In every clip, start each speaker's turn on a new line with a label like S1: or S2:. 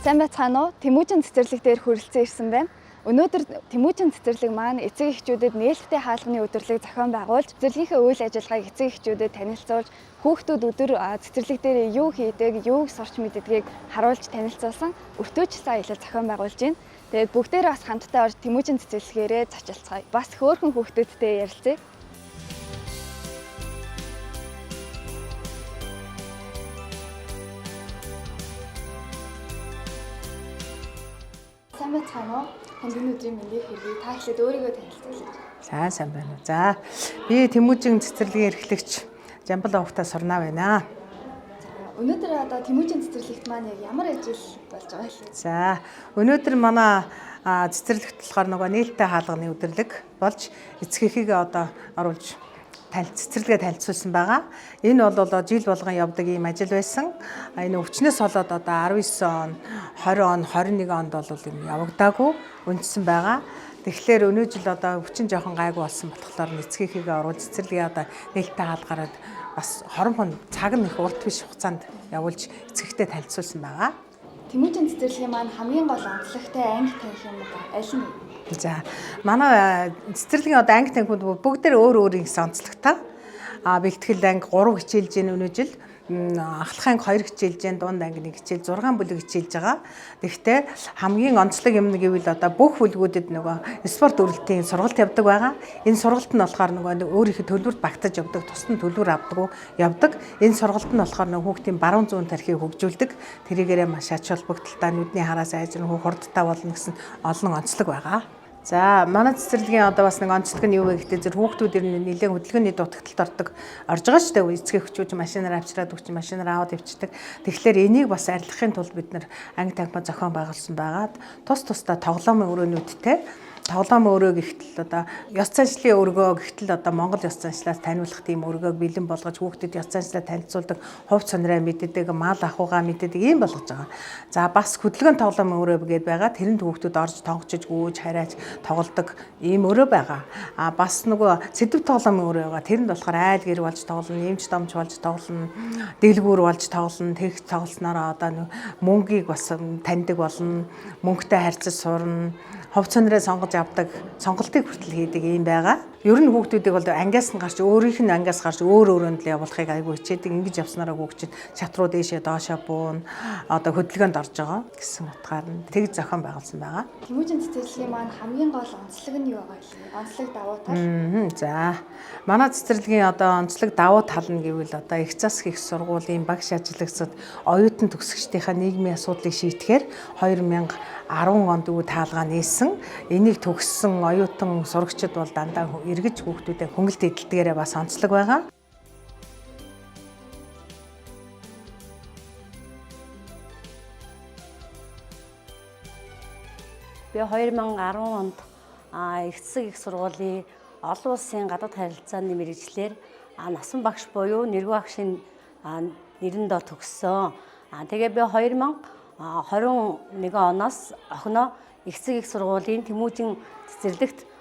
S1: Сайн байцгаана уу? Тэмүүжин цэцэрлэг дээр хүрэлцэн ирсэн байна. Өнөөдөр Тэмүүжин цэцэрлэг маань эцэг эхчүүдэд нээлттэй хаалганы өдөрлөг зохион байгуулж, цэцэрлэгийнхээ үйл ажиллагааг эцэг эхчүүдэд танилцуулж, хүүхдүүд өдөр цэцэрлэг дээр юу хийдэг, юуг сурч мэддгийг харуулж танилцуулсан өртөөжлсөн аялал зохион байгуулж байна. Тэгээд бүгдээрээ бас хамтдаа орж Тэмүүжин цэцэрлэгээрээ зочилцгаая. Бас хөөрхөн хүүхдүүдтэй ярилцъя. Сайн байцгаана уу? Танд энэ өдрийн мэндийг хүргэе. Та эхлээд өөрийгөө танилцуулаач.
S2: За, сайн байна уу. За, би Тэмүүжин цэцэрлэгийн эрхлэгч Жамбал овогтой Сурнаа байна.
S1: За, өнөөдөр одоо Тэмүүжин цэцэрлэгт маань яг ямар ажил болж байгаа вэ?
S2: За, өнөөдөр манай цэцэрлэгт болохоор нөгөө нээлттэй хаалганы өдөрлөг болж эцэг эхийгээ одоо оруулж цэцэрлэгээ танилцуулсан байгаа. Энэ бол жил болгон явдаг ийм ажил байсан. Энэ өвчнөөс болоод одоо 19 он, 20 он, 21 онд бол юм явагдаагүй үндсэн байгаа. Тэгэхээр өнөө жил одоо өвчин жоохон гайгүй болсон болохоор эцэг эхийгээ оруулж цэцэрлэгээ одоо нээлттэй хаалгараад бас 20 цаг нь их урт биш хугацаанд явуулж эцэг эхтэй танилцуулсан байгаа.
S1: Тэмүүжин цэцэрлэгийн маань хамгийн гол онцлогтой анги танхим юм одоо аль нь вэ?
S2: За, манай цэцэрлэгийн одоо анги танхимд бүгд өөр өөр ингэсэн онцлогтой. Бэлтгэл анги 3 хичээлж гин өнөө жил, ахлах анги 2 хичээлж гин, дунд анги 1 хичээл, 6 бүлэг хичээлж байгаа. Тэгэхдээ хамгийн онцлог юм гэвэл одоо бүх бүлгүүдэд нөгөө спорт өрөлтийн сургалт явдаг байгаа. Энэ сургалт нь болохоор нөгөө өөрийнхөө төлөвлөрт багтаж явдаг, тусдан төлөвлөр авдаггүй явдаг. Энэ сургалт нь болохоор нөгөө хүүхдийн баруун зүүн тархийг хөгжүүлдэг. Тэрийгээрээ маш ач холбогдолтой, нүдний хараас айжран хүүх хурдтай болно гэсэн олон онцлог байгаа. За, манай цэцэрлэгийн одоо бас нэг онцлог нь юу вэ гэхдээ зэрэг хүүхдүүд ер нь нэлээд хөдөлгөөний дутагдалд ордог. Орж байгаа шүү дээ. Эцэг эхчүүд машинаар авчираад өгч, машинаар аваад явчихдаг. Тэгэхээр энийг бас арилгахын тулд бид нар анги танхимаа зохион байгуулсан байгаа. Тус тусдаа тоглоомын өрөөнүүдтэй. Тоглоомын өрөө гэхтэл одоо ёс заншлын өргөө гэхтэл одоо Монгол ёс заншлаас таниулах тийм өргөөг бэлэн болгож хүүхдэд ёс заншлаа танилцуулдаг, хувь цонроо мэддэг, мал ахуйгаа мэддэг ийм болгож байгаа. За, бас хөдөлгөөн тоглоомын өрөө гээд байгаа. Тэрэнд хүүхдүүд орж тонгочж гүйж хараач тоглодог ийм өрөө байгаа. А бас нөгөө сэдэв тоглоомын өрөө байгаа. Тэрэнд болохоор айл гэр болж тоглоно, эмч домч болж тоглоно, дэлгүүр болж тоглоно. Тэгж тоглоснороо одоо мөнгийг бас таньдаг болно, мөнгөтэй харьцаж сурна, хувь цонроо сонгож авдаг, сонголтыг хүртэл хийдэг ийм байгаа. Ер нь хүүхдүүдийг бол ангиас нь гарч өөрийнх нь ангиас гарч өөр өөрөнд л явуулахыг айгүй хичээдэг. Ингэж явснараа хүүхчид шат руу дээшээ доошоо буун, одоо хөдөлгөөнд орж байгаа гэсэн утгаар нь тэг зохион байгуулсан байгаа.
S1: Тэмүүжин цэцэрлэгийн маань хамгийн гол онцлог нь юу байгаа вэ? Онцлог давуу тал.
S2: За, манай цэцэрлэгийн одоо онцлог давуу тал нь гэвэл одоо их засаг их сургуулийн багш ажиллагцад оюутан төгсөгчдийнхээ нийгмийн асуудлыг шийдэхээр 2010 онд үе таалгаа нээсэн. Энийг төгссөн оюутан сурагчид бол дандаа эргэж хүүхдүүдэд хөнгөлт эдэлдгээрээ бас онцлог байгаа.
S3: Би 2010 онд их засаг их сургуулийн олон улсын гадаад харилцааны мэргэжлээр насан багш буюу нэргүй багшийн нэрэн дор төгссөн. Тэгээ би 2021 оноос охиноо их засаг их сургуулийн Тэмүүжин цэцэрлэгт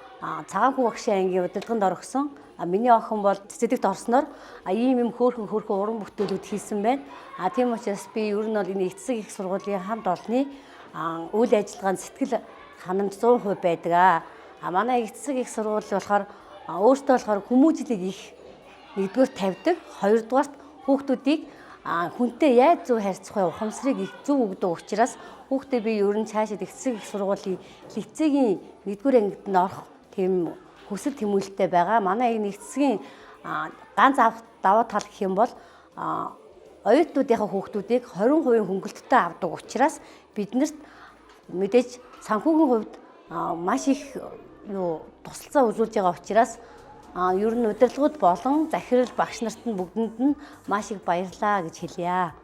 S3: цагаан хүү багшийн ангийн удирдлаганд орхисон. Миний охин бол цэцэрлэгт орсноор ийм юм хөөрхөн хөөрхөн уран бүтээлүүд хийсэн байна. Тийм учраас би ер нь бол энэ их засаг их сургуулийн хамт олонны үйл ажиллагаанд сэтгэл ханамж 100% байдаг. Манай их засаг их сургууль болохоор өөртөө болохоор хүмүүжлийг их нэгдүгээр тавьдаг, хоёрдугаарт хүүхдүүдийг хүнтэй яаж зөв харьцах вэ, ухамсарыг их зөв өгдөг учраас хүүхдээ би ер нь цаашид их засаг их сургуулийн лицейгийн нэгдүгээр ангид нь орох тийм хүсэл тэмүүлэлтэй байгаа. Манай энэ их засгийн ганц давуу тал гэх юм бол оюутнуудынхаа хүүхдүүдийг 20% хөнгөлөлттэй авдаг учраас биднэрт мэдээж санхүүгийн хувьд маш их юу тусалцаа үзүүлж байгаа учраас ер нь удирдлагууд болон захирал багш нарт нь бүгдэнд нь маш их баярлалаа гэж хэлье.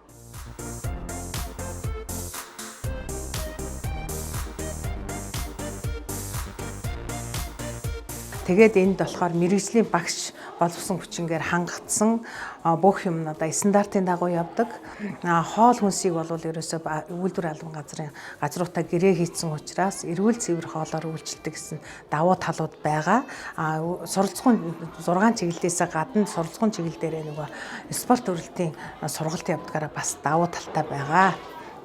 S2: Тэгээд энд болохоор мэргэжлийн багш боловсон хүчингээр хангагдсан бүх юм нь одоо стандартын дагуу явдаг. Хоол хүнсийг бол ерөөсөө үйлдвэр албан газрын газруудаа гэрээ хийцэн учраас эрүүл цэвэр хоолоор үйлчилдэг гэсэн давуу талууд байгаа. Суралцахын 6 чиглэлээс гадна суралцахын чиглэл дээрээ нөгөө спорт өрөлтийн сургалт явдгаараа бас давуу талтай байгаа.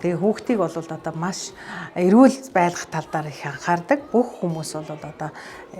S2: Тэгээ хүүхдийг бол одоо маш эрүүл байлгах тал дээр их анхаардаг. Бүх хүмүүс бол одоо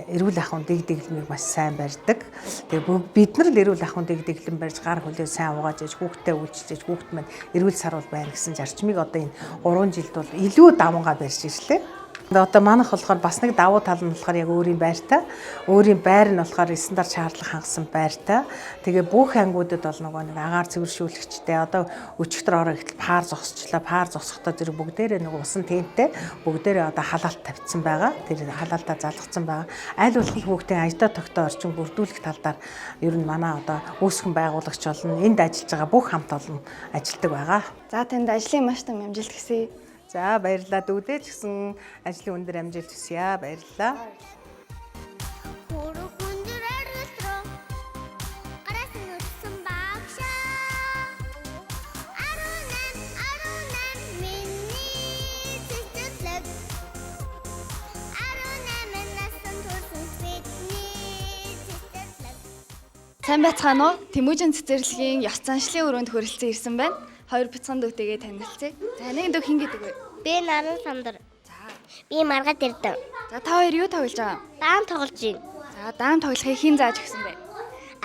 S2: эрүүл ахуйн дэг дэглэмийг маш сайн барьдаг. Тэгээ бид нар л эрүүл ахуйн дэг дэглэм барьж гар хөлөө сайн угааж ээж хүүхдээ үйлчилж хүүхд маань эрүүл саруул байна гэсэн зарчмыг одоо энэ 3 жилд бол илүү давангаа барьж ирлээ. Одоо манайх болохоор бас нэг давуу тал нь болохоор яг өөрийн байртай. Өөрийн байр нь болохоор стандарт шаардлага хангасан байртай. Тэгээ бүх ангиудад бол нөгөө нэг агаар цэвэршүүлэгчтэй. Одоо өчигдөр ороо гэтэл паар зогсчлаа. Паар зогсохдоо зэрэг бүгдээрээ нөгөө усан тенттэй бүгдээрээ одоо халаалт тавьчихсан байгаа. Тэр халаалтаа залгацсан байгаа. Аль болох хүүхдийн аятаа тогтоо орчин бүрдүүлэх тал дээр ер нь манай одоо үүсгэн байгуулагч болно. Энд ажиллаж байгаа бүх хамт олон ажилладаг байгаа.
S1: За танд ажлын маш том амжилт хүсье.
S2: За баярлалаа. Дүүдээ ч гэсэн ажлын өндөр амжилт хүсье. Баярлалаа.
S4: Хөрөх өндөр аргал руу гараас нь өссөн багшаа. 18 18 миний цэцэрлэг. 18 наснд төрсөн бидний цэцэрлэг.
S1: Сайн байцгаана уу? Тэмүүжин цэцэрлэгийн ёс заншлын өрөөнд хүрэлцэн ирсэн байна. Хоёр бяцхан дүүтэйгээ танилцъя. За нэг дүү хэн гэдэг вэ?
S4: Би наран сандар. Би маргад ирдэ.
S1: За та хоёр юу тоглож байгаа?
S4: Даан тоглож байна.
S1: За даам тоглохыг хэн зааж өгсөн бэ?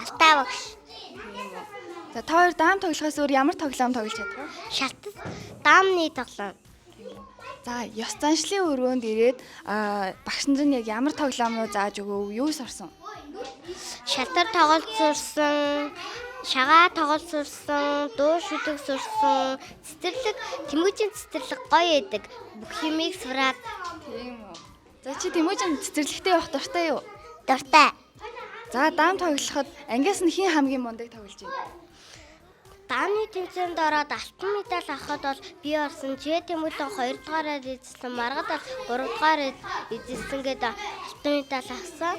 S4: Алтаа багш.
S1: За та хоёр даам тоглохоос өөр ямар тоглоом тоглож чадах вэ?
S4: Шалтан даамны тоглоом.
S1: За ёс заншлын өрөөнд ирээд багш нар нь яг ямар тоглоомоо зааж өгөв? Юу сурсан?
S4: Шалтар тоглолт сурсан, шагаа тоглолт сурсан, дуу шүдэг сурсан, цэцэрлэг, тэмүүжин цэцэрлэг гоё идэг. Бүх юмыг сураад
S1: Тийм үү. За чи Тэмүүжин цэцэрлэгтээ явах дуртай юу?
S4: дуртай.
S1: За даам тоглоход ангиас нь хэн хамгийн мундаг тоглож байна?
S4: Дааны тэмцээнд ороод алтан медаль авахад бол би орсон. Чээ тэмүүлэн 2 дугаараар эзэлсэн, маргад бол 3 дугаар эзэлсэн гэдэг алтан медаль авсан.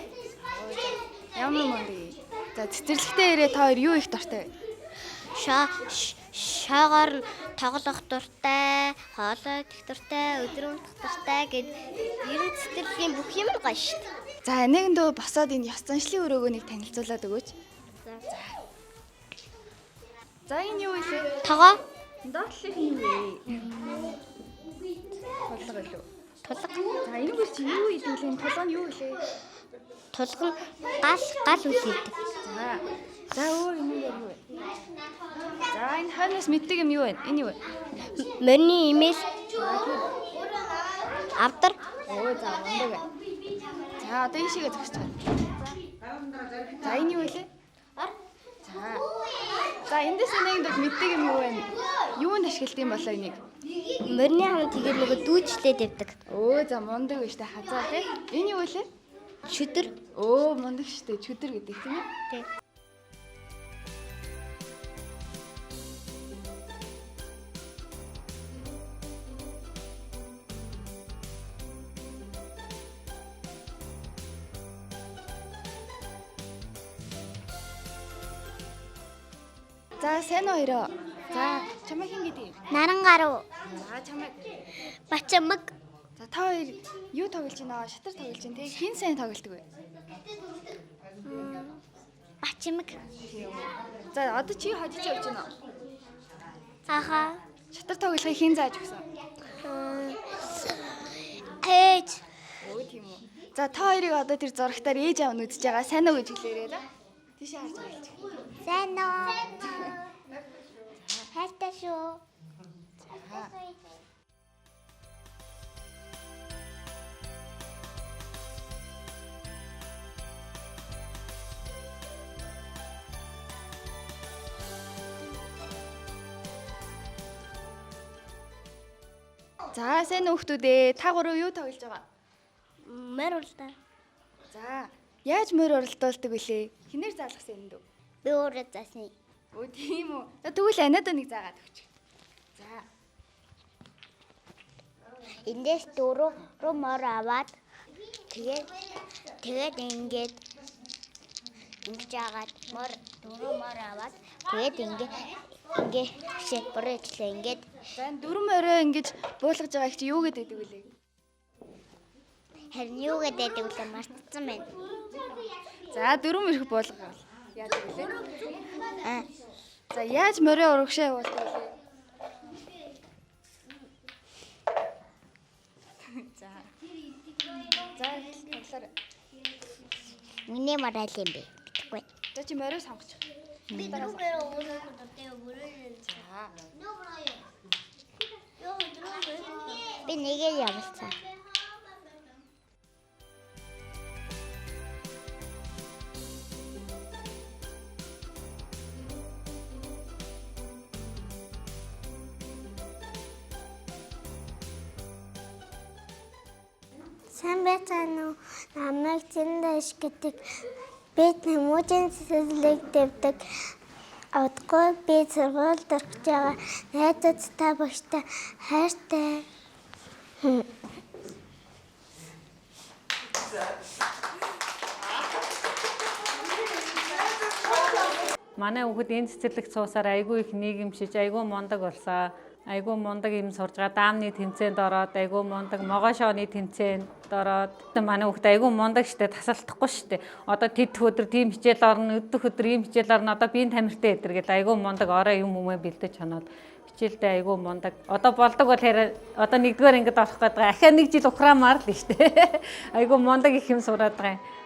S1: Ямар мундаг юм? За цэцэрлэгтээ ирээ та хоёр юу их дуртай вэ?
S4: Шоогоор нь тоглох дуртай, хоолой идэх дуртай, өдөр унтах дуртай гэд ер нь цэцэрлэгийн бүх юм гоё шүү дээ.
S1: За нэгэндөө босоод энэ ёс заншлын өрөөгөө нэг танилцуулаад өгөөч. За энэ юу вэ?
S4: Тогоо.
S1: Доотлох нь юу вэ? Тулга илүү.
S4: Тулга.
S1: За энэ бүр чи юу идэв лээ? Тулга нь юу вэ?
S4: Тулга нь гал гал үлээдэг.
S1: За. За өөр юм юу вэ? За энэ хойноос мэддэг юм юу вэ? Энэ юу вэ?
S4: Морины имэл. Авдар.
S1: Өө за мундаг байна. За одоо энэ шигээ зогсож байна. За энэ юу вэ? За. За эндээс нэг бол мэддэг юм юу вэ? Юунд ашигладаг юм болоо энийг?
S4: Морины хам тэгээд нөгөө дүүжлээд явдаг.
S1: Өө за мундаг байна штэ хазаа тий. Энэ юу вэ?
S4: Шүдэр.
S1: Өө мундаг штэ чөтөр гэдэг тийм ээ.
S4: Тий.
S1: За сайн уу хоёроо. За чамайг хэн гэдэг юм?
S4: Наран гаруу.
S1: За чамайг.
S4: Бачамаг.
S1: За та хоёр юу тоглож байна? Шатар тоглож байна тий. Хэн сайн тоглодог вэ?
S4: Бачамаг.
S1: За одоо чи хожиж явж байна уу?
S4: Аха.
S1: Шатар тоглохыг хэн зааж өгсөн?
S4: Ээж.
S1: Өө тийм үү. За та хоёрыг одоо тэр зурагтаар ээж аав нь үзэж байгаа. Сайн уу гэж хэлээрэй за. Тийшээ харж байгаа хэлчих.
S4: Сайн уу? Хайртай шүү.
S1: За сайн уу хүмүүс ээ. Та гурав юу тоглож байгаа?
S4: Морь уралдаа.
S1: За яаж морь уралдуулдаг вүлээ? Хинээр заалгасан юм дөө?
S4: Би өөрөө заасан.
S1: Өө тийм үү. За тэгвэл аниад нэг заагаад өгч. За.
S4: Эндээс дөрөв рүү мор аваад тэгээд ингээд ингэж агаад мор дөрөв мор аваад тэгээд ингээ бишээ буруу ичлээ ингээд.
S1: За энэ дөрвөн морио ингэж буулгаж байгаа их чи юу гэдэг вүлээ?
S4: Харин юу гэдэг вэ мартсан байна.
S1: За дөрвөн мөрөх буулгаа. Яаж вүлээ?
S4: Аа.
S1: За яаж морио урагшаа явуулдаг вүлээ? За тоглоорой.
S4: Миний морал юм бэ? Мэдгүй.
S1: За чи морио сонгоч.
S4: Би дөрөв Би нэгээр явалцаа.
S5: Сайн байцгаана уу? Намайг Зэндэш гэдэг. Би Тэмүүжин цэцэрлэг дэвдэг. Удахгүй би сургуульд орох гэж байгаа. Найзуудтай багштай хайртай.
S6: Манай хүүхэд энэ цэцэрлэгт суусаар айгүй их нийгэмшиж, айгүй мундаг болсон. Айгүй мундаг юм сурж байгаа. Даамны тэмцээнд ороод, айгүй мундаг могошооны тэмцээнд ороод. Манай хүүхэд айгүй мундаг штэ, тасалдахгүй штэ. Одоо тэдх өдөр тийм хичээл орно, өдөх өдөр ийм хичээл орно. Одоо биеийн тамиртай өдр гэл айгүй мундаг орой юм өмөө бэлдэж хоноод хичээлдээ айгүй мундаг. Одоо болдог бол харин одоо нэгдүгээр ангид орох гээд байгаа. Ахаа нэг жил ухраамаар л штэ. Айгүй мундаг их юм сураад байгаа юм.